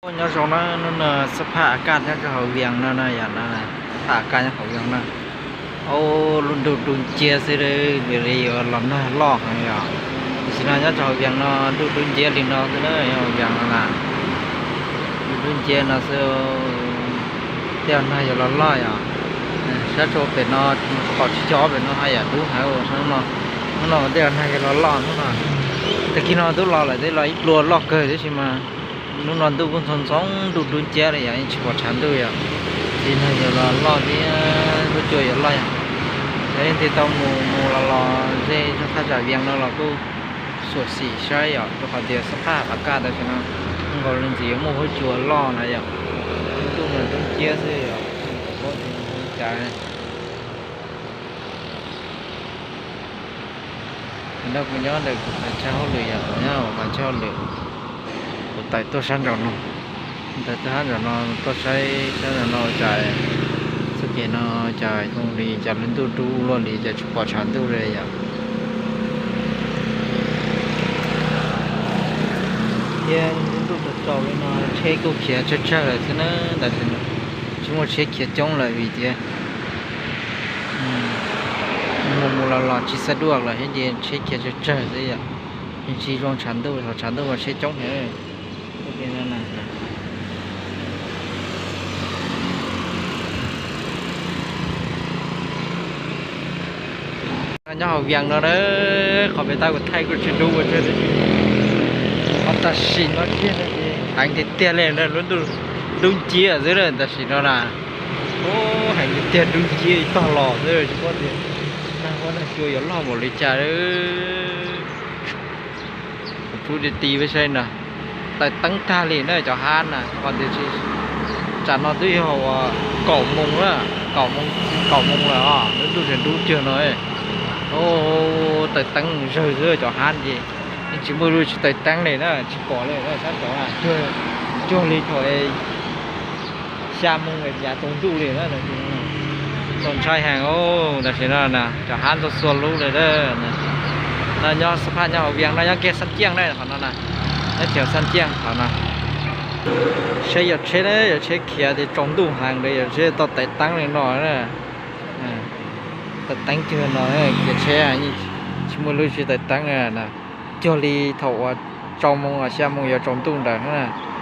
Nyob zoo na, hnub no xab phaj A Kaj nyob rau hauv Vias no na yom, xab phaj A Kaj nyob hauv Vias na. Au, lub ntuj dub nciab xwb, vim li yuav los nag loj heev yom. Tam sim no nyob rau hauv Vias no ntuj dub nciab li no xwb na, hauv Vias no na. Ntuj dub nciab no xwb, tej zaum nag yuav los loj yom. Sab rau pem no, qhov tsis co pem no haj yam dub heev ua hnub no. Hnub no tej zaum nag yuav los loj hnub no. Tag kis no twb los lawm, twb los ib pluag loj kawg tab sis mas hnub no ntuj kuj ntxhov ntxhov, ntuj dub nciab li yom, yeej tsis pom tshav ntuj yom. Tag kis no yuav los loj thiab, huab cua yuav loj yom. Yog leej twg tau mus mus los los ze zog thaj tsam Vias no los kuj xyuam xim saib yom, rau qhov tias xab phaj A Kaj tam sim no nkaus li ntxim yuav muaj huab cua loj na yom. Ntuj mas dub nciab xwb yom, tsis paub tias zoo li cas. Tam no kuv nyob ntawm kuv qhov chaw hauj lwm yom, nyob qhov chaw hauj lwm, kuv tawm tuaj sab nraum no, tawm tuaj sab nraum no tuaj saib sab nraum no cas txoj kev no cas zoo li cas, lub ntuj dub luaj li cas tsis pom tshav ntuj li yom. Thiab lub ntuj tsaus tsaus li no tsheb kuj khiav tsawg tsawg lawm xwb na, tam sim no tsis muaj tsheb khiav coob lawm vim tias mus mus los los tsis xav duaj lawm thiab ces tsheb khiav tsawg tsawg xwb yom. Yeej tsis zoo tshav ntuj, thaum tshav ntuj mas tsheb coob heev. Nyob hauv Vias no na, qhov pem tab kuv thaij kuj tsis dub ua tsaug, tab sis qhov tam sim no kiag no ces heev tiag tiag li na, lub ntuj dub nciab xwb na tam sim no na. Heev tiag tiag, dub nciab ib tog los xwb, tsis paub tias nag huab nag cua yuav loj npaum li cas. Kuv pub ti ti peb saib no, taws teeb tag li na cov hab na, qhov tias tsis, tsam no twb yog uas kaum moos na, kaum moos, kaum moos lawm os, lub ntuj tseem dub cuag no. Taws teeb zawg xwb cov hab ces yeej tsis muaj lub tsis taws teeb li na, tsis pom li na, sab tod cuag li thaum xya moos yav tsaus ntuj li na. Txaus ntshai heev, tam sim no cov hab ntxhua ntxhua lub li na. No nyob xab phaj nyob hauv Vias no, nyob kiag Xab Ciaj na, qhov no na, nyob kiag Xab Ciaj qhov no. Saib yog tsheb, yog tsheb khiav tias tsaus ntuj heev li, yog tsheb tau taws teeb li no na. Taws teeb cuag no, khiav tsheb tsis muaj lub tsis taws teeb. Cuag li thaum uas tsaus moos, xya moos yuav tsaus ntuj ntawd,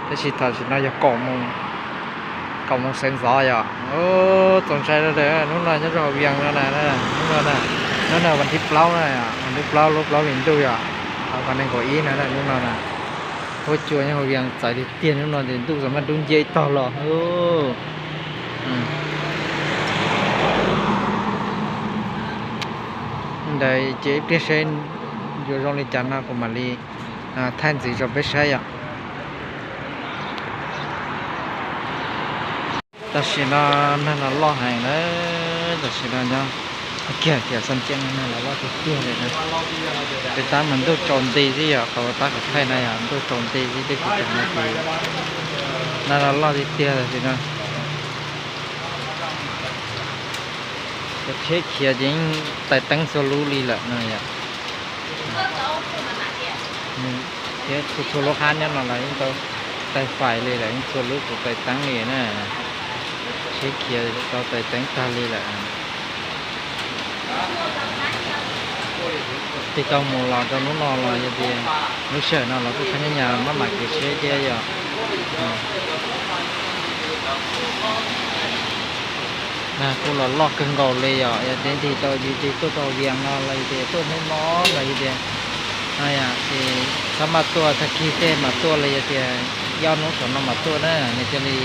tab sis tam sim no yog kaum moos, kaum moos sawv ntxov yom. Txaus ntshai rau hnub no nyob rau hauv Vias no na, hnub no na, hnub no vas thib plaub na, vas thib plaub lub plaub hlis ntuj yom, qhov nees nkaum ib no na, hnub no na. Huab cua nyob hauv Vias txawv tiag tiag, hnub no ces ntuj txawm muab dub nciab ib tog los. Ntawd ces ib pliag seb yuav zoo li cas no kuv mam li thaij ntxiv rau peb saib yom. Tam sim no nag los loj heev na, tam sim no nyob kiag kiag Xab Ciaj nag los loj tiag tiag li na. Peb tab mas ntuj tsaus nti xwb yom, qhov tab kuv thaij na yom, ntuj tsaus nti xwb, tej kuv tseem no ces nag los loj tiag tiag tam sim no. Cov tsheb khiav ces yeej taws teeb txhua lub li lawm no yom. Thiab txhua txhua lub hab nyob no los yeej tau taws fais li lawm, yeej txhua lub kuj taws teeb li na. Tsheb khiav tau taws teeb tag li lawm. Tig tau mus los rau hnub no los yog tias lub sij hawm no los kuj khab nyab nyas maj mam kev tsheb thiab yom. Nag kuj los loj kawg nkaus li yom, yog tias tig tau yus tig tuaj rau Vias no los yog tias tuaj Hmoob no los yog tias no yom, ces txhob maj tuaj, tag kis tej mam tuaj los yog tias yob hnub saum no mam tuaj na, nws thiaj li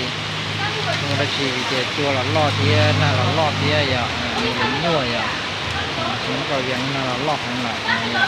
tsis muaj dab tsi vim tias cua los loj thiab nag los loj thiab yom, nws yuav nyuaj yom. Hnub rau Vias nag los loj heev lawm yom.